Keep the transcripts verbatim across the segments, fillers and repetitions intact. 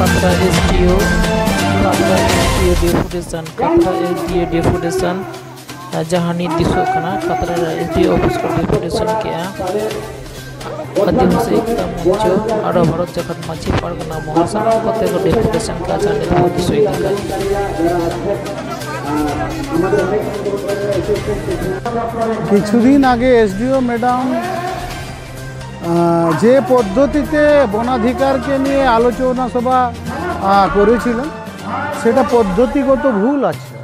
ᱠᱷᱟᱛᱲᱟ S D ᱳ, ᱠᱷᱟᱛᱲᱟ S D ᱳ deputation, ᱠᱷᱟᱛᱲᱟ ᱮᱥ ᱰᱤ ᱳ ᱰᱮᱯᱩᱴᱮᱥᱚᱱ, ᱟᱨ ᱡᱟᱦᱟᱸ ᱱᱤᱛ ᱫᱤᱥᱚᱜ ᱠᱟᱱᱟ, ᱠᱷᱟᱛᱲᱟ ᱮᱥ ᱰᱤ ᱳ ᱚᱯᱷᱤᱥ ᱠᱚ ᱰᱮᱯᱩᱴᱮᱥᱚᱱ ᱠᱮᱜᱼᱟ᱾ ᱟᱹᱫᱤᱵᱟᱹᱥᱤ ᱮᱠᱛᱟ ᱢᱚᱧᱪᱚ, ᱟᱨ ᱵᱷᱟᱨᱚᱛ ᱡᱟᱠᱟᱛ ᱢᱟᱹᱡᱷᱤ ᱯᱟᱨᱜᱟᱱᱟ ᱢᱚᱦᱟ, ᱥᱟᱱᱟᱢ ᱠᱚᱛᱮ ᱠᱚ ᱰᱮᱯᱩᱴᱮᱥᱚᱱ ᱠᱮᱜᱼᱟ, ᱡᱟᱦᱟᱸ ᱱᱤᱛ ᱵᱚᱱ ᱫᱤᱥᱟᱹᱭᱮᱫ ᱠᱟᱱ᱾ কিছু দিন আগে এসডিও ম্যাডাম, আহ, যে পদ্ধতিতে বনাধিকারকে নিয়ে আলোচনা সভা, আহ, করেছিলেন, সেটা পদ্ধতিগত ভুল আছে।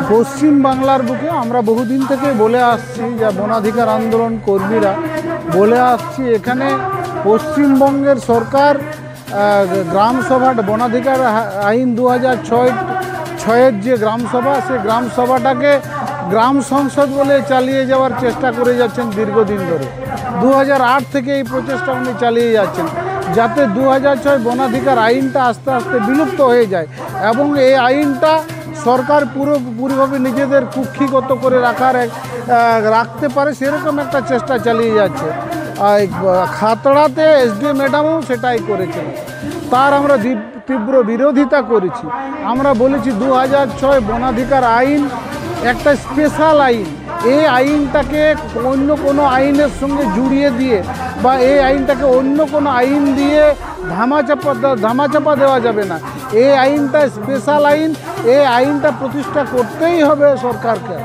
পশ্চিম বাংলার বুকে আমরা বহুদিন থেকে বলে আসছি যে বনাধিকার আন্দোলন কর্মীরা বলে আসছি, এখানে পশ্চিমবঙ্গের সরকার, আহ, গ্রাম সভা, বনাধিকার আ-, আইন দু হাজার ছয়, ছয়ের যে গ্রাম সভা, সেই গ্রাম সভাটাকে গ্রাম সংসদ বলে চালিয়ে যাওয়ার চেষ্টা করে যাচ্ছেন দীর্ঘদিন ধরে। দু হাজার আট থেকে এই প্রচেষ্টা উনি চালিয়ে যাচ্ছেন, যাতে দু হাজার ছয় বনাধিকার আইনটা আস্তে আস্তে বিলুপ্ত হয়ে যায় এবং এই আইনটা সরকার পুরোপুরিভাবে নিজেদের কুক্ষিগত করে রাখার এক, আহ, রাখতে পারে, সেরকম একটা চেষ্টা চালিয়ে যাচ্ছে। আর, আহ, খাতড়াতে এসডিও ম্যাডামও সেটাই করেছেন। তার আমরা দীপ-, তীব্র বিরোধিতা করেছি। আমরা বলেছি দু হাজার ছয় বনাধিকার আইন একটা স্পেশাল আইন। এই আইনটাকে অন্য কোনো আইনের সঙ্গে জুড়িয়ে দিয়ে বা এই আইনটাকে অন্য কোনো আইন দিয়ে ধামাচাপা দে-, ধামাচাপা দেওয়া যাবে না। এই আইনটা স্পেশাল আইন, এই আইনটা প্রতিষ্ঠা করতেই হবে সরকারকে।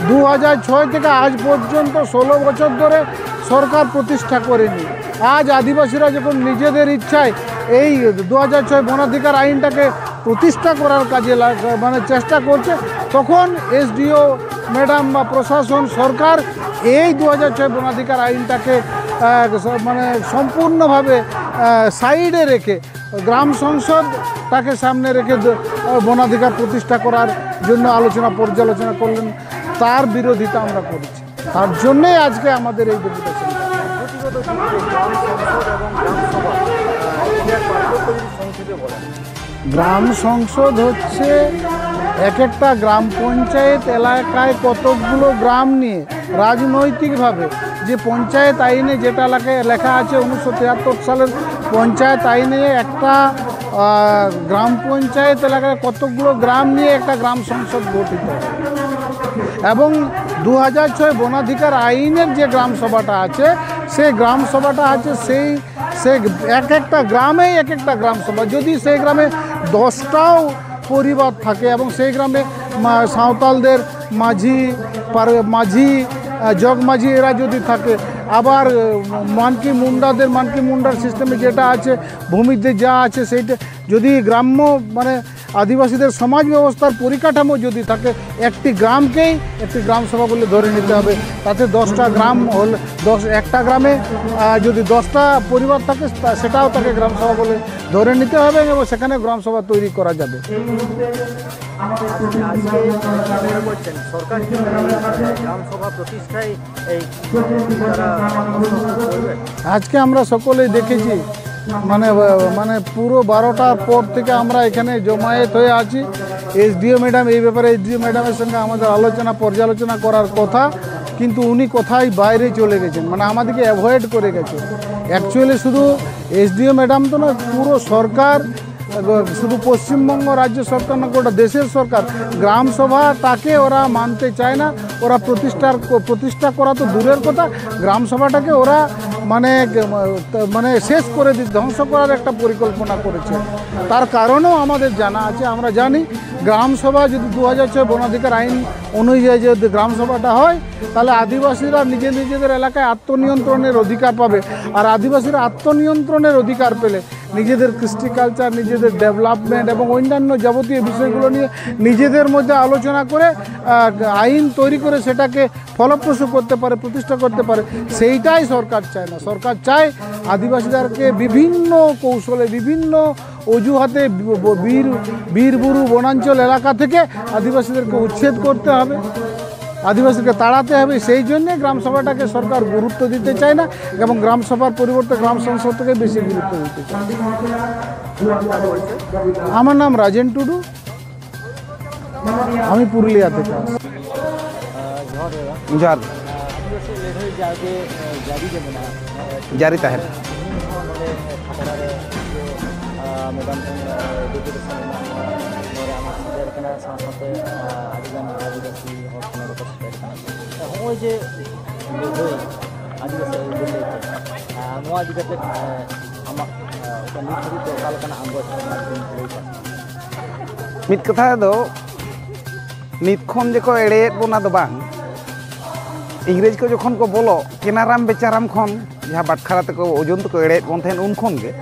দু হাজার ছয় থেকে আজ পর্যন্ত ষোলো বছর ধরে সরকার প্রতিষ্ঠা করেনি। আজ আদিবাসীরা যখন নিজেদের ইচ্ছায় এই দু হাজার ছয় বনাধিকার আইনটাকে প্রতিষ্ঠা করার কাজে লাগ-, মানে চেষ্টা করছে, তখন এসডিও ম্যাডাম বা প্রশাসন, সরকার এই দু হাজার ছয় বনাধিকার আইনটাকে, আহ, স-, মানে সম্পূর্ণভাবে, আহ, সাইডে রেখে গ্রাম সংসদ তাকে সামনে রেখে দ-, বনাধিকার প্রতিষ্ঠা করার জন্য আলোচনা পর্যালোচনা করলেন, তার বিরোধিতা আমরা করেছি। তার জন্যই আজকে আমাদের এই ডেপুটেশন। গ্রাম সংসদ হচ্ছে এক একটা গ্রাম পঞ্চায়েত এলাকায় কতকগুলো গ্রাম নিয়ে রাজনৈতিকভাবে যে পঞ্চায়েত আইনে যেটা লেখা, লেখা আছে উনিশশো তিয়াত্তর সালের পঞ্চায়েত আইনে একটা আহ, গ্রাম পঞ্চায়েত এলাকায় কতগুলো গ্রাম নিয়ে একটা গ্রাম সংসদ গঠিত হয়। এবং দু হাজার ছয় বনাধিকার আইনের যে গ্রাম সভাটা আছে, সেই গ্রাম সভাটা আছে সেই সে এক একটা গ্রামেই এক একটা গ্রাম সভা। যদি সেই গ্রামে দশটাও পরিবার থাকে এবং সেই গ্রামে মা- সাঁওতালদের মাঝি, পার- মাঝি, আহ, জগ মাঝি এরা যদি থাকে, আবার আহ, মানকি মুন্ডাদের, মানকি মুন্ডার সিস্টেমে যেটা আছে, ভূমিতে যা আছে, সেইটা যদি গ্রাম্য, মানে, আদিবাসীদের সমাজ ব্যবস্থার পরিকাঠামো যদি থাকে, একটি গ্রামকেই একটি গ্রাম সভা বলে ধরে নিতে হবে। তাতে দশটা গ্রাম হলে, দশ একটা গ্রামে আহ, যদি দশটা পরিবার থাকে, তা- সেটাও তাকে গ্রাম সভা বলে ধরে নিতে হবে এবং সেখানে গ্রাম সভা তৈরি করা যাবে। আজকে আপনারা বলছেন সরকার কি এই গ্রাম সভা প্রতিষ্ঠায় এই তারা হস্তক্ষেপ করবে? আজকে আমরা সকলেই দেখেছি, মানে, মানে পুরো বারোটার পর থেকে আমরা এখানে জমায়েত হয়ে আছি। এসডিও ম্যাডাম, এই ব্যাপারে এসডিও ম্যাডামের সঙ্গে আমাদের আলোচনা পর্যালোচনা করার কথা, কিন্তু উনি কোথায় বাইরে চলে গেছেন, মানে আমাদেরকে অ্যাভয়েড করে গেছে। অ্যাকচুয়ালি শুধু এসডিও ম্যাডাম তো নয়, পুরো সরকার, শুধু পশ্চিমবঙ্গ রাজ্য সরকার না, গোটা দেশের সরকার গ্রাম সভাটাকে ওরা মানতে চায় না। ওরা প্রতিষ্ঠার প্রতিষ্ঠা করা তো দূরের কথা, গ্রাম সভাটাকে ওরা মানে মানে শেষ করে দি ধ্বংস করার একটা পরিকল্পনা করেছে। তার কারণও আমাদের জানা আছে। আমরা জানি, গ্রাম সভা যদি দু হাজার ছয় বনাধিকার আইন অনুযায়ী যদি গ্রাম সভাটা হয়, তাহলে আদিবাসীরা নিজে নিজেদের এলাকায় আত্মনিয়ন্ত্রণের অধিকার পাবে। আর আদিবাসীরা আত্মনিয়ন্ত্রণের অধিকার পেলে নিজেদের কৃষ্টি কালচার, নিজেদের ডেভেলপমেন্ট এবং অন্যান্য যাবতীয় বিষয়গুলো নিয়ে নিজেদের মধ্যে আলোচনা করে আহ, আইন তৈরি করে সেটাকে ফলপ্রসূ করতে পারে, প্রতিষ্ঠা করতে পারে, সেইটাই সরকার চায় না। সরকার চায় আদিবাসীদেরকে বিভিন্ন কৌশলে, বিভিন্ন অজুহাতে বি- বি- বীর বীর বুরু বনাঞ্চল এলাকা থেকে আদিবাসীদেরকে উচ্ছেদ করতে হবে, আদিবাসীকে তাড়াতে হবে। সেই জন্যে গ্রাম সভাটাকে সরকার গুরুত্ব দিতে চায় না এবং গ্রাম সভার পরিবর্তে গ্রাম সংসদকে বেশি গুরুত্ব দিতে চায়। আমার নাম রাজেন টুডু, আমি পুরুলিয়া থেকে আসছি। ᱡᱚᱦᱟᱨ᱾ ᱡᱟᱹᱨᱤ ᱛᱟᱦᱮᱱᱟ᱾ ᱠᱷᱟᱛᱲᱟ ᱨᱮ ᱤᱭᱟᱹ, ᱟᱸ, ᱢᱮᱰᱟᱢ ᱴᱷᱮᱱ, ᱟᱸ, ᱰᱮᱯᱩᱴᱮᱥᱚᱱ ᱮᱢᱟ ᱠᱚᱣᱟ᱾ ᱱᱚᱰᱮ ᱟᱢᱟᱜ ᱥᱮᱴᱮᱨ ᱠᱟᱱᱟ, ᱥᱟᱶ ᱥᱟᱶᱛᱮ, ᱟᱸ, ᱟᱹᱰᱤᱜᱟᱱ ᱟᱹᱫᱤᱵᱟᱹᱥᱤ ᱦᱚᱲ ᱠᱚ ᱱᱚᱰᱮ ᱠᱚ ᱥᱮᱴᱮᱨ ᱠᱟᱱᱟ᱾ ᱱᱚᱜᱼᱚᱭ ᱡᱮ ᱞᱟᱹᱲᱦᱟᱹᱭ, ᱟᱹᱫᱤᱵᱟᱹᱥᱤ ᱟᱹᱭᱫᱟᱹᱨ ᱞᱟᱹᱭᱛᱮ, ᱟᱸ, ᱱᱚᱣᱟ ᱤᱫᱤ ᱠᱟᱛᱮ, ᱟᱸ, ᱟᱢᱟᱜ, ᱟᱸ, ᱚᱠᱟ ᱱᱤᱛ ᱦᱟᱹᱵᱤᱡ ᱛᱮ ᱚᱠᱟ ᱞᱮᱠᱟᱱᱟᱜ ᱟᱸᱜᱚᱪ ᱢᱮᱱᱟᱜᱼᱟ, ᱠᱟᱹᱴᱤᱡ ᱮᱢ ᱞᱟᱹᱭ ᱠᱷᱟᱱ? ᱢᱤᱫ ᱠᱟᱛᱷᱟ ᱫᱚ, ᱱᱤᱛ ᱠᱷᱚᱱ ᱡᱮᱠᱚ ᱮᱲᱮᱭᱮᱫ ᱵᱚᱱᱟ ᱫᱚ ᱵᱟᱝ, ᱤᱝᱨᱮᱡᱽ ᱠᱚ ᱡᱚᱠᱷᱚᱱ ᱠᱚ ᱵᱚᱞᱚᱜ, ᱠᱮᱱᱟᱨᱟᱢ ᱵᱮᱪᱟᱨᱟᱢ ᱠᱷᱚᱱ ᱡᱟᱦᱟᱸ ᱵᱟᱴᱠᱷᱟᱨᱟ ᱛᱮᱠᱚ ᱳᱡᱚᱱ ᱛᱮᱠᱚ ᱮᱲᱮᱭᱮᱫ ᱵᱚᱱ ᱛᱟᱦᱮᱸᱫ, ᱩᱱ ᱠᱷᱚᱱ ᱜᱮ᱾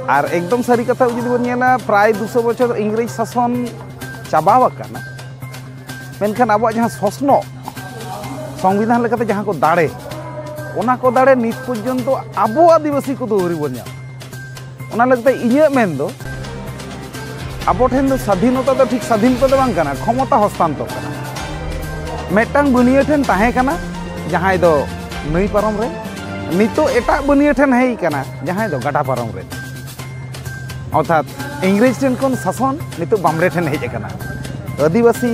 ᱟᱨ ᱮᱠᱫᱚᱢ ᱥᱟᱹᱨᱤ ᱠᱟᱛᱷᱟ ᱡᱩᱫᱤ ᱵᱚᱱ ᱧᱮᱞᱟ, ᱯᱨᱟᱭ ᱫᱩᱥᱚ ᱵᱚᱪᱷᱚᱨ ᱤᱝᱨᱮᱡᱽ ᱥᱟᱥᱚᱱ ᱪᱟᱵᱟᱣ ᱟᱠᱟᱱᱟ, ᱢᱮᱱᱠᱷᱟᱱ ᱟᱵᱚᱣᱟᱜ ᱡᱟᱦᱟᱸ ᱥᱚᱥᱱᱚᱜ, ᱥᱚᱝᱵᱤᱫᱷᱟᱱ ᱞᱮᱠᱟᱛᱮ ᱡᱟᱦᱟᱸ ᱠᱚ ᱫᱟᱲᱮ, ᱚᱱᱟ ᱠᱚ ᱫᱟᱲᱮ ᱱᱤᱛ ᱯᱚᱨᱡᱚᱱᱛᱚ ᱟᱵᱚ ᱟᱹᱫᱤᱵᱟᱹᱥᱤ ᱠᱚᱫᱚ ᱟᱹᱣᱨᱤ ᱵᱚᱱ ᱧᱟᱢᱟ᱾ ᱚᱱᱟ ᱞᱟᱹᱜᱤᱫ ᱛᱮ ᱤᱧᱟᱹᱜ ᱢᱮᱱ ᱫᱚ, ᱟᱵᱚ ᱴᱷᱮᱱ ᱫᱚ ᱥᱟᱫᱷᱤᱱᱚᱛᱟ ᱫᱚ ᱴᱷᱤᱠ ᱥᱟᱫᱷᱤᱱᱚᱛᱟ ᱫᱚ ᱵᱟᱝ ᱠᱟᱱᱟ, ᱠᱷᱚᱢᱚᱛᱟ ᱦᱚᱥᱛᱟᱱᱛᱚᱨ ᱠᱟᱱᱟ᱾ ᱢᱤᱫᱴᱟᱝ ᱵᱟᱹᱱᱤᱭᱟᱹ ᱴᱷᱮᱱ ᱛᱟᱦᱮᱸ ᱠᱟᱱᱟ, ᱡᱟᱦᱟᱸᱭ ᱫᱚ ᱱᱟᱹᱭ ᱯᱟᱨᱚᱢ ᱨᱮ, ᱱᱤᱛᱚᱜ ᱮᱴᱟᱜ ᱵᱟᱹᱱᱤᱭᱟᱹ ᱴᱷᱮᱱ ᱦᱮᱡ ᱟᱠᱟᱱᱟ, ᱡᱟᱦᱟᱸᱭ ᱫᱚ ᱜᱟᱰᱟ ᱯᱟᱨᱚᱢ ᱨᱮ᱾ ᱚᱨᱛᱷᱟᱛ ᱤᱝᱨᱮᱡᱽ ᱴᱷᱮᱱ ᱠᱷᱚᱱ ᱥᱟᱥᱚᱱ ᱱᱤᱛᱚᱜ ᱵᱟᱢᱲᱮ ᱴᱷᱮᱱ ᱦᱮᱡ ᱟᱠᱟᱱᱟ᱾ ᱟᱹᱫᱤᱵᱟᱹᱥᱤ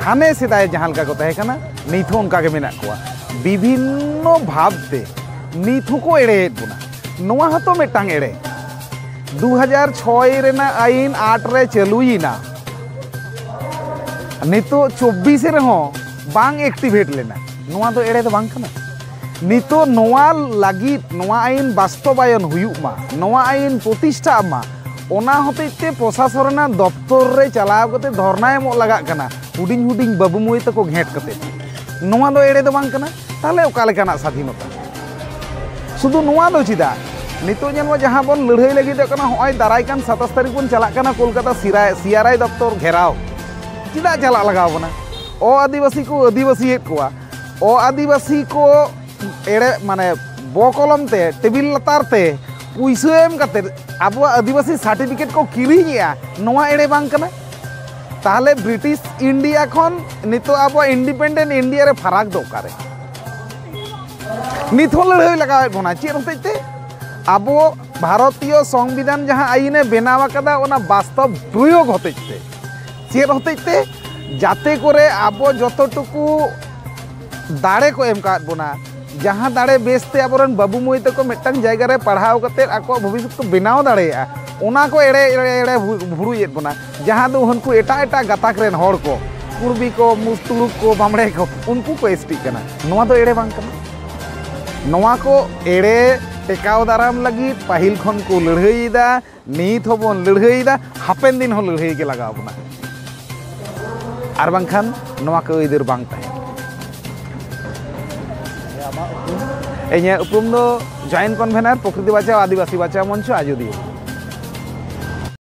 ᱦᱟᱱᱮ ᱥᱮᱫᱟᱭ ᱡᱟᱦᱟᱸ ᱞᱮᱠᱟ ᱠᱚ ᱛᱟᱦᱮᱸ ᱠᱟᱱᱟ, ᱱᱤᱛ ᱦᱚᱸ ᱚᱱᱠᱟ ᱜᱮ ᱢᱮᱱᱟᱜ ᱠᱚᱣᱟ᱾ ᱵᱤᱵᱷᱤᱱᱱᱚ ᱵᱷᱟᱵᱽ ᱛᱮ ᱱᱤᱛ ᱦᱚᱸᱠᱚ ᱮᱲᱮᱭᱮᱫ ᱵᱚᱱᱟ᱾ ᱱᱚᱣᱟ ᱦᱚᱸᱛᱚ ᱢᱤᱫᱴᱟᱝ ᱮᱲᱮ᱾ ᱫᱩ ᱦᱟᱡᱟᱨ ᱪᱷᱚᱭ ᱨᱮᱱᱟᱜ ᱟᱭᱤᱱ ᱟᱴ ᱨᱮ ᱪᱟᱹᱞᱩᱭᱮᱱᱟ, ᱱᱤᱛᱚᱜ ᱪᱚᱵᱵᱤᱥ ᱨᱮᱦᱚᱸ ᱵᱟᱝ ᱮᱠᱴᱤᱵᱷᱮᱴ ᱞᱮᱱᱟ᱾ ᱱᱚᱣᱟ ᱫᱚ ᱮᱲᱮ ᱫᱚ ᱵᱟᱝ ᱠᱟᱱᱟ? ᱱᱤᱛᱚᱜ ᱱᱚᱣᱟ ᱞᱟᱹᱜᱤᱫ, ᱱᱚᱣᱟ ᱟᱭᱤᱱ ᱵᱟᱥᱛᱚᱵᱟᱭᱚᱱ ᱦᱩᱭᱩᱜ ᱢᱟ, ᱱᱚᱣᱟ ᱟᱭᱤᱱ ᱯᱨᱚᱛᱤᱥᱴᱷᱟᱜ ᱢᱟ, ᱚᱱᱟ ᱦᱚᱛᱮᱡ ᱛᱮ ᱯᱨᱚᱥᱟᱥᱚᱱ ᱨᱮᱱᱟᱜ ᱫᱚᱯᱛᱚᱨ ᱨᱮ ᱪᱟᱞᱟᱣ ᱠᱟᱛᱮ ᱫᱷᱚᱨᱱᱟ ᱮᱢᱚᱜ ᱞᱟᱜᱟᱜ ᱠᱟᱱᱟ, ᱦᱩᱰᱤᱧ ᱦᱩᱰᱤᱧ ᱵᱟᱹᱵᱩ ᱢᱟᱹᱭ ᱛᱟᱠᱚ ᱜᱷᱮᱸᱴ ᱠᱟᱛᱮ᱾ ᱱᱚᱣᱟ ᱫᱚ ᱮᱲᱮ ᱫᱚ ᱵᱟᱝ ᱠᱟᱱᱟ? ᱛᱟᱦᱚᱞᱮ ᱚᱠᱟ ᱞᱮᱠᱟᱱᱟᱜ ᱥᱟᱫᱷᱤᱱᱚᱛᱟ? ᱥᱩᱫᱷᱩ ᱱᱚᱣᱟ ᱫᱚ ᱪᱮᱫᱟᱜ? ᱱᱤᱛᱚᱜ ᱧᱮᱞ ᱢᱮ, ᱡᱟᱦᱟᱸ ᱵᱚᱱ ᱞᱟᱹᱲᱦᱟᱹᱭ ᱞᱟᱹᱜᱤᱫᱚᱜ ᱠᱟᱱᱟ, ᱦᱚᱸᱜᱼᱚᱭ ᱫᱟᱨᱟᱭ ᱠᱟᱱ ᱥᱟᱛᱟᱥ ᱛᱟᱹᱨᱤᱠᱷ ᱵᱚᱱ ᱪᱟᱞᱟᱜ ᱠᱟᱱᱟ ᱠᱳᱞᱠᱟᱛᱟ ᱥᱤᱨᱟᱭ-, ᱥᱤ ᱟᱨ ᱟᱭ ᱫᱚᱯᱛᱚᱨ ᱜᱷᱮᱨᱟᱣ᱾ ᱪᱮᱫᱟᱜ ᱪᱟᱞᱟᱜ ᱞᱟᱜᱟᱣ ᱵᱚᱱᱟ? ᱚ ᱟᱹᱫᱤᱵᱟᱹᱥᱤ ᱠᱚ ᱟᱹᱫᱤᱵᱟᱹᱥᱤᱭᱮᱫ ᱠᱚᱣᱟ, ᱚ ᱟᱹᱫᱤᱵᱟᱹᱥᱤ ᱠᱚ ᱮᱲᱮ, ᱢᱟᱱᱮ, ᱵᱚ ᱠᱚᱞᱚᱢ ᱛᱮ, ᱴᱮᱵᱤᱞ ᱞᱟᱛᱟᱨ ᱛᱮ ᱯᱩᱭᱥᱟᱹ ᱮᱢ ᱠᱟᱛᱮ ᱟᱵᱚᱣᱟᱜ ᱟᱹᱫᱤᱵᱟᱹᱥᱤ ᱥᱟᱨᱴᱤᱯᱷᱤᱠᱮᱴ ᱠᱚ ᱠᱤᱨᱤᱧᱮᱜᱼᱟ, ᱱᱚᱣᱟ ᱮᱲᱮ ᱵᱟᱝ ᱠᱟᱱᱟ? ᱛᱟᱦᱚᱞᱮ ᱵᱨᱤᱴᱤᱥ ᱤᱱᱰᱤᱭᱟ ᱠᱷᱚᱱ ᱱᱤᱛᱚᱜ ᱟᱵᱚᱣᱟᱜ ᱤᱱᱰᱤᱯᱮᱱᱰᱮᱱᱴ ᱤᱱᱰᱤᱭᱟ ᱨᱮ ᱯᱷᱟᱨᱟᱠ ᱫᱚ ᱚᱠᱟᱨᱮ? ᱱᱤᱛ ᱦᱚᱸ ᱞᱟᱹᱲᱦᱟᱹᱭ ᱞᱟᱜᱟᱣᱮᱫ ᱵᱚᱱᱟ᱾ ᱪᱮᱫ ᱦᱚᱛᱮᱡ ᱛᱮ? ᱟᱵᱚ ᱵᱷᱟᱨᱚᱛᱤᱭᱚ ᱥᱚᱝᱵᱤᱫᱷᱟᱱ ᱡᱟᱦᱟᱸ ᱟᱭᱤᱱᱮ ᱵᱮᱱᱟᱣ ᱟᱠᱟᱫᱟ, ᱚᱱᱟ ᱵᱟᱥᱛᱚᱵ ᱯᱨᱚᱭᱳᱜᱽ ᱦᱚᱛᱮᱡ ᱛᱮ᱾ ᱪᱮᱫ ᱦᱚᱛᱮᱡ ᱛᱮ? ᱡᱟᱛᱮ ᱠᱚᱨᱮ ᱟᱵᱚ ᱡᱚᱛᱚ ᱴᱩᱠᱩ ᱫᱟᱲᱮ ᱠᱚ ᱮᱢ ᱠᱟᱫ ᱵᱚᱱᱟ, ᱡᱟᱦᱟᱸ ᱫᱟᱲᱮ ᱵᱮᱥᱛᱮ ᱟᱵᱚᱨᱮᱱ ᱵᱟᱹᱵᱩ ᱢᱟᱹᱭ ᱛᱟᱠᱚ ᱢᱤᱫᱴᱟᱝ ᱡᱟᱭᱜᱟ ᱨᱮ ᱯᱟᱲᱦᱟᱣ ᱠᱟᱛᱮᱫ ᱟᱠᱚᱣᱟᱜ ᱵᱷᱚᱵᱤᱥᱥᱚᱛ ᱠᱚ ᱵᱮᱱᱟᱣ ᱫᱟᱲᱮᱭᱟᱜᱼᱟ, ᱚᱱᱟ ᱠᱚ ᱮᱲᱮ ᱮᱲᱮ ᱮᱲᱮ ᱵᱷᱩ- ᱵᱷᱩᱲᱩᱡᱮᱫ ᱵᱚᱱᱟ᱾ ᱡᱟᱦᱟᱸ ᱫᱚ ᱦᱟᱹᱱᱠᱩ ᱮᱴᱟᱜ ᱮᱴᱟᱜ ᱜᱟᱛᱟᱠ ᱨᱮᱱ ᱦᱚᱲ ᱠᱚ, ᱠᱩᱲᱵᱤ ᱠᱚ, ᱢᱩᱥ- ᱛᱩᱲᱩᱠ ᱠᱚ, ᱵᱟᱢᱲᱮ ᱠᱚ, ᱩᱱᱠᱩ ᱠᱚ ᱮᱥᱴᱤᱜ ᱠᱟᱱᱟ᱾ ᱱᱚᱣᱟ ᱫᱚ ᱮᱲᱮ ᱵᱟᱝ ᱠᱟᱱᱟ? ᱱᱚᱣᱟ ᱠᱚ ᱮᱲᱮ ᱴᱮᱠᱟᱣ ᱫᱟᱨᱟᱢ ᱞᱟᱹᱜᱤᱫ ᱯᱟᱹᱦᱤᱞ ᱠᱷᱚᱱ ᱠᱚ ᱞᱟᱹᱲᱦᱟᱹᱭᱮᱫᱟ, ᱱᱤᱛ ᱦᱚᱸᱵᱚᱱ ᱞᱟᱹᱲᱦᱟᱹᱭᱮᱫᱟ, ᱦᱟᱯᱮᱱ ᱫᱤᱱ ᱦᱚᱸ ᱞᱟᱹᱲᱦᱟᱹᱭ ᱜᱮ ᱞᱟᱜᱟᱣ ᱵᱚᱱᱟ᱾ ᱟᱨ ᱵᱟᱝᱠᱷᱟᱱ ᱱᱚᱣᱟ ᱠᱚ ᱟᱹᱭᱫᱟᱹᱨ ᱵᱟᱝ ᱛᱟᱦᱮᱱᱟ᱾ ᱤᱧᱟᱹᱜ ᱩᱯᱨᱩᱢ ᱫᱚ ᱡᱚᱭᱮᱱᱴ ᱠᱚᱱᱵᱷᱮᱱᱟᱨ, ᱯᱨᱚᱠᱨᱤᱛᱤ ᱵᱟᱧᱪᱟᱣ ᱟᱹᱫᱤᱵᱟᱹᱥᱤ ᱵᱟᱧᱪᱟᱣ ᱢᱚᱧᱪᱚ, ᱟᱡᱚᱫᱤᱭᱟᱹ᱾